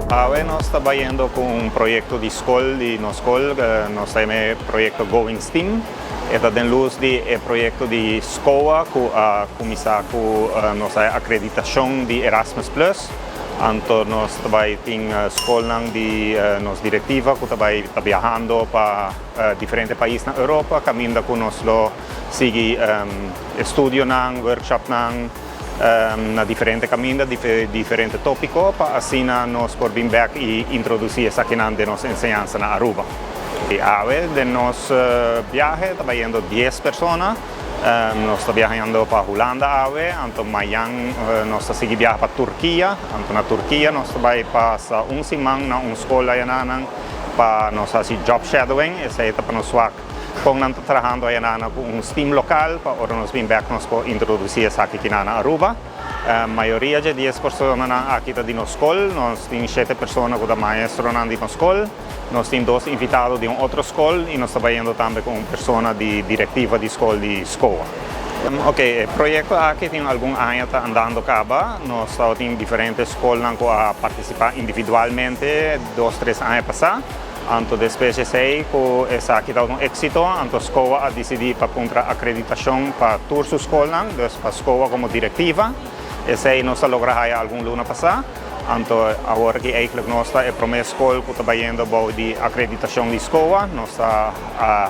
Awe nos ta bayendo cu un proyecto di scol di nos scol, nos ta yama e proyecto Going Steam. E ta den luz di e proyecto di SCOA cu a cuminsa cu nos haya acreditacion di Erasmus Plus. Anto nos ta bay tin scolnan di nos directiva cu ta bay ta biahando pa diferente pais na Europa caminda cu nos lo sigui estudionan, workshopnan, na diferente caminda, diferente topico pa asina nos por bin bek y introduci esakinan den nos enseñansa na Aruba. Y awe den nos biahe ta bayendo dies persona, nos ta biahando pa Hulanda awe, anto mayan nos ta sigui biaha pa Turkia, anto na Turkia nos ta bay pasa un siman na un scol ayananan pa nos haci job shadowing, esey ta pa nos wak Kon nan ta trahando ayanana ku un steam lokal pa ora nos bin bek nos por introdusí esaki kinan na Aruba. Mayoria dje dies personanan aki ta di nos skol. Nos tin shete persona ku ta maestronan di nos skol. Nos tin dos invitado di un otro skol i nos ta bayendo tambe ku un persona di direktiva di skol di SCOA. Oke, e proyekto aki tin algun aña ta andando kaba. Nos tabatin diferente skolnan ku a partisipá individualmente dos tres aña pasá. Anto despues di esei ku esaki tabata un éksito, anto SCOA a disidí pa puntra akreditashon pa tur su skolnan, dus pa SCOA komo direktiva. Esei nos a logra haya algun luna pasá. Anto awor aki eigentlik nos ta e promé skol ku ta bayendo bou di akreditashon di SCOA. Nos ta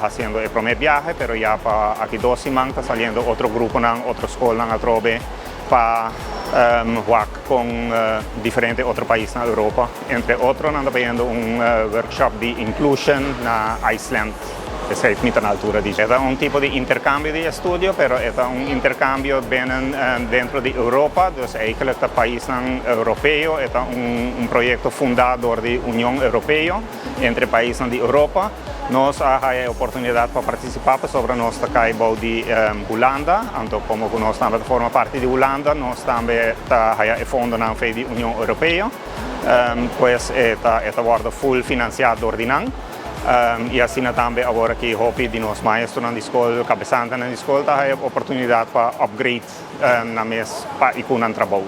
hasiendo e promé biahe, pero ya pa aki dos siman ta saliendo otro gruponan, otro skolnan atrobe pa wak kon diferente otro pais na Europa. Entre otro nan ta bayendo un workshop di inclusion na Iceland. Esei mi ta na altura di. E ta un tipo di intercambio di estudio, pero e ta un intercambio binnen dentro di Europa, dus eigenlijk ta paisnan Europeo. E ta un proyecto funda door di Union Europeo entre paisnan di Europa. Nos a haya e oportunidad pa participa pasobra nos ta cay bou di Hulanda, anto como cu nos tambe ta forma parti di Hulanda, nos tambe ta haya e fondonan fe di Union Europeo. Pues e ta e ta wordo full financia door di nan. Y asina tambe awor aki hopi di nos maestronan di scol, cabesantenan di scol ta haya oportunidad pa upgrade nan mes pa y cu nan trabou.